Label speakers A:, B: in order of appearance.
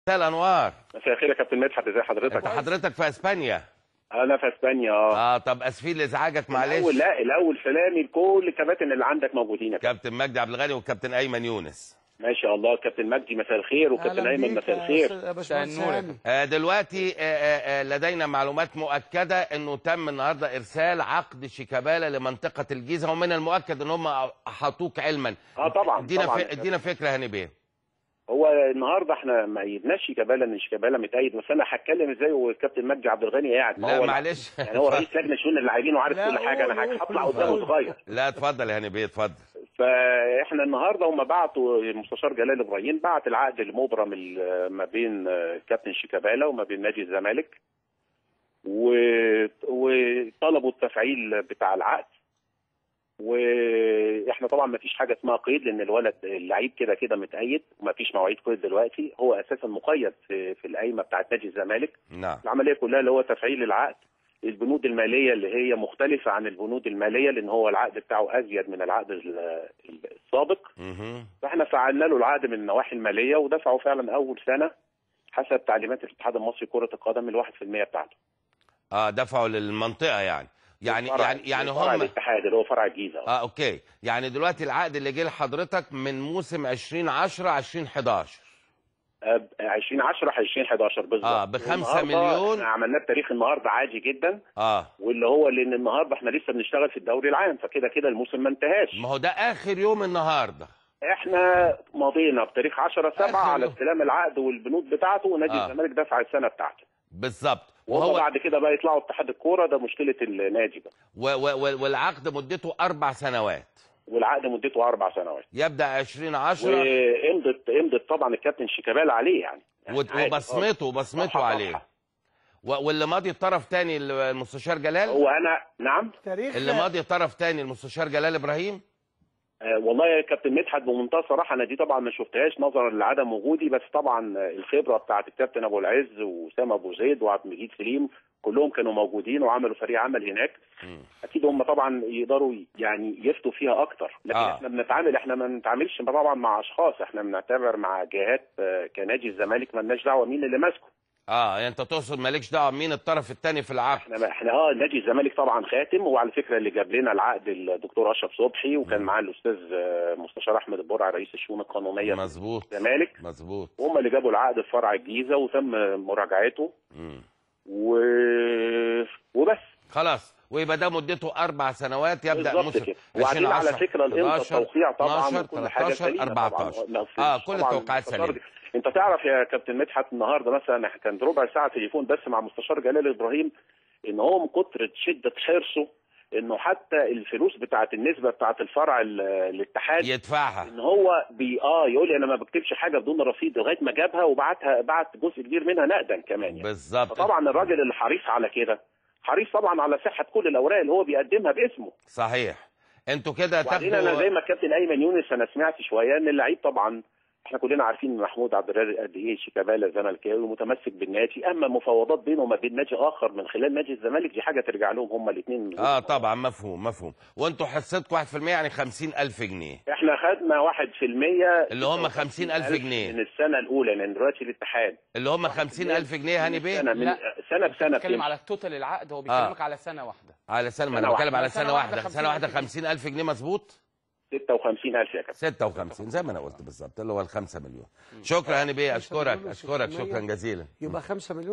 A: مساء الانوار.
B: مساء الخير يا كابتن مدحت، ازي حضرتك؟
A: انت حضرتك في اسبانيا؟
B: انا في اسبانيا.
A: طب اسفين لازعاجك، معلش.
B: الاول لا الاول سلامي لكل الكباتن اللي عندك موجودين،
A: كابتن مجدي عبد الغني والكابتن ايمن يونس.
B: ما شاء الله، كابتن مجدي مساء الخير وكابتن ايمن مساء الخير.
C: مساء النور.
A: دلوقتي لدينا معلومات مؤكدة انه تم النهارده ارسال عقد شيكابالا لمنطقه الجيزة، ومن المؤكد ان هم حطوك علما.
B: طبعا
A: ادينا فكرة هاني بيه.
B: هو النهارده احنا ما ايدناش شيكابالا، ان شيكابالا متأيد، بس انا هتكلم ازاي والكابتن مجدي عبد الغني قاعد؟
A: لا معلش،
B: يعني هو رئيس لجنة شؤون اللاعبين وعارف كل حاجة، انا هطلع قدامه صغير.
A: لا اتفضل يا هاني بيه، اتفضل.
B: فاحنا النهارده هم بعتوا المستشار جلال ابراهيم بعت العقد المبرم ما بين كابتن شيكابالا وما بين نادي الزمالك، وطلبوا التفعيل بتاع العقد. واحنا طبعا ما فيش حاجة اسمها قيد، لان الولد اللعيب كده كده متقيد وما فيش مواعيد قيد دلوقتي، هو اساسا مقيد في القايمة بتاعه نادي الزمالك.
A: نعم.
B: العملية كلها اللي هو تفعيل العقد، البنود المالية اللي هي مختلفة عن البنود المالية لان هو العقد بتاعه ازيد من العقد السابق. فاحنا فعلنا له العقد من النواحي المالية، ودفعوا فعلا اول سنة حسب تعليمات الاتحاد المصري كره القدم ال 1% بتاعته.
A: دفعوا للمنطقة يعني. يعني هم
B: الاتحاد اللي هو فرع الجيزة.
A: okay، يعني دلوقتي العقد اللي جه لحضرتك من موسم 2010 2011.
B: 2010 2011 بالظبط.
A: ب 5 مليون.
B: احنا عملناه بتاريخ النهارده عادي جدا. واللي هو لان النهارده احنا لسه بنشتغل في الدوري العام، فكده كده الموسم ما انتهاش.
A: ما هو ده اخر يوم النهارده.
B: احنا ماضينا بتاريخ 10/7 على استلام العقد والبنود بتاعته، ونادي الزمالك دفع السنة بتاعته.
A: بالظبط.
B: وهو بعد كده بقى يطلعوا اتحاد الكورة، ده مشكلة النادي بقى.
A: والعقد مدته 4 سنوات.
B: والعقد مدته 4 سنوات.
A: يبدا 2010.
B: وامضت طبعا الكابتن شيكابالا عليه يعني
A: وبصمته عليه. واللي ماضي طرف ثاني المستشار جلال.
B: هو انا نعم
A: تاريخ اللي ماضي طرف ثاني المستشار جلال ابراهيم.
B: والله يا كابتن مدحت بمنتهى الصراحة انا دي طبعا ما شفتهاش نظرا لعدم وجودي، بس طبعا الخبرة بتاعت الكابتن ابو العز واسامة ابو زيد وعبد المجيد سليم كلهم كانوا موجودين وعملوا فريق عمل هناك. اكيد هم طبعا يقدروا يعني يفتوا فيها اكتر، لكن احنا بنتعامل، احنا ما بنتعاملش طبعا مع اشخاص، احنا بنعتبر مع جهات كنادي الزمالك، ما لناش دعوه مين اللي ماسكه.
A: يعني انت تقصد مالكش دعوه مين الطرف الثاني في العقد؟
B: احنا نادي الزمالك طبعا خاتم، وعلى فكرة اللي جاب لنا العقد الدكتور اشرف صبحي، وكان معاه الاستاذ مستشار احمد البرع رئيس الشؤون القانونية.
A: مظبوط.
B: الزمالك.
A: مظبوط.
B: وهم اللي جابوا العقد في فرع الجيزة وتم مراجعته. وبس.
A: خلاص، ويبقى ده مدته 4 سنوات، يبدا موسم.
B: وبعدين على فكرة الامضاء التوقيع طبعا وكل حاجة
A: 13 14. كل التوقيعات سليمة.
B: انت تعرف يا كابتن مدحت النهارده مثلا كان ربع ساعة تليفون بس مع مستشار جلال ابراهيم، ان هو من كتر شده حرصه انه حتى الفلوس بتاعه النسبة بتاعه الفرع الاتحاد
A: يدفعها،
B: ان هو يقول لي انا ما بكتبش حاجة بدون رصيد، لغاية ما جابها وبعتها، بعت جزء كبير منها نقدا كمان يعني.
A: بالظبط.
B: فطبعا الراجل اللي حريص على كده حريص طبعا على صحة كل الاوراق اللي هو بيقدمها باسمه.
A: صحيح. انتوا كده
B: تاخدوا. انا زي ما الكابتن ايمن يونس انا سمعت شوية ان اللعيب طبعا احنا كلنا عارفين محمود عبد الرازق قد ايه شيكابالا زملكاوي ومتمسك بالنادي، اما مفاوضات بينه وما بين نادي اخر من خلال نادي الزمالك دي حاجة ترجع لهم هم الاثنين.
A: طبعا مفهوم مفهوم. وانتوا حصتكم 1% يعني 50,000 جنيه.
B: احنا خدنا 1%
A: اللي هم 50,000 جنيه
B: من السنة الاولى، لان دلوقتي الاتحاد
A: اللي هم 50,000 جنيه هاني بيه.
B: من سنة بسنة.
C: بيتكلم على total العقد، هو بيكلمك على سنة واحدة.
A: على سنة، ما انا بتكلم على سنة واحدة، سنة واحدة 50,000 جنيه مظبوط؟
B: 56,000 يا كابتن.
A: 56 زي ما انا قلت بالظبط، اللي هو ال 5 مليون. شكرا هاني بيه، اشكرك اشكرك شكرا جزيلا.
D: يبقى 5 مليون.